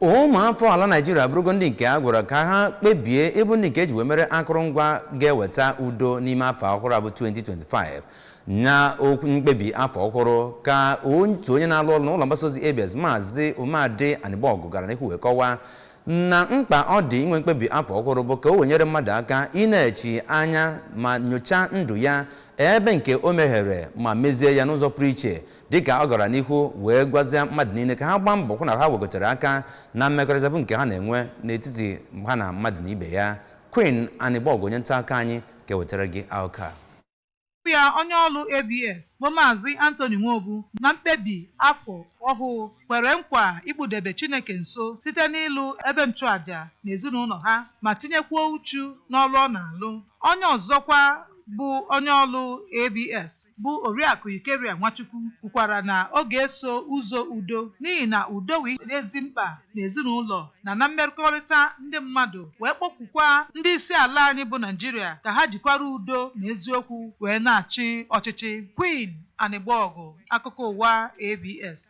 Ụmụafọ ala Naijiria bụrụgo ndị nke a gwara ka ha kpebie ịbụ ndị nke eji wee mere akụrụngwa ga-eweta udo n'ime afọ ọhụrụ a bụ 2025. Na okwu mkpebi afọ ọhụrụ ka otu onye na-alụ ọrụ n'ụlọ mgbasa ozi ABS, Maazị Umeadị Anịgbọgụ, gara n'ihu wee kọwaa na mkpa ọ dị inwe mkpebi afọ ọhụrụ bụ ka o wenyere mmadụ aka ị na-echi anya ma nyochaa ndụ ya, ebe nke o meghere ma mezie ya n'ụzọ pụrụ iche, dịka ọ gara n'ihu wee gwazie mmadụ niile ka ha gbaa mbọ hụ na ha wegotara aka na mmekọrịta bụ nke ha na-enwe n'etiti ha na mmadụ na ibe ya. Queen Anịgbọgụ, onye nta akụkọ anyị, ga-ewetara gị akụkọ a. Ya onye ọrụ ABS bụ Maazị Anthony Nwobu na mkpebi afọ ọhụụ kwere nkwa ikpụdebe Chineke nso site n'ịlụ ebe nchụàjà na ezinụlọ ha ma tinyekwuo uchu n'ọrụ ọ na-alụ. Onye ọzọkwa bụ onye ọrụ ABS bụ Oriakụ Ikeria Nwachukwu kwukwara na ọ ga-eso ụzọ udo, n'ihi na udo wụ ezi mkpa n'ezinụlọ na na mmekọrịta ndị mmadụ, wee kpọkwukwa ndị isi ala anyị bụ Naijiria ka ha jikwara udo na eziokwu wee na-achị ọchịchị. Queen Anịgbọgụ, akụkọ ụwa ABS.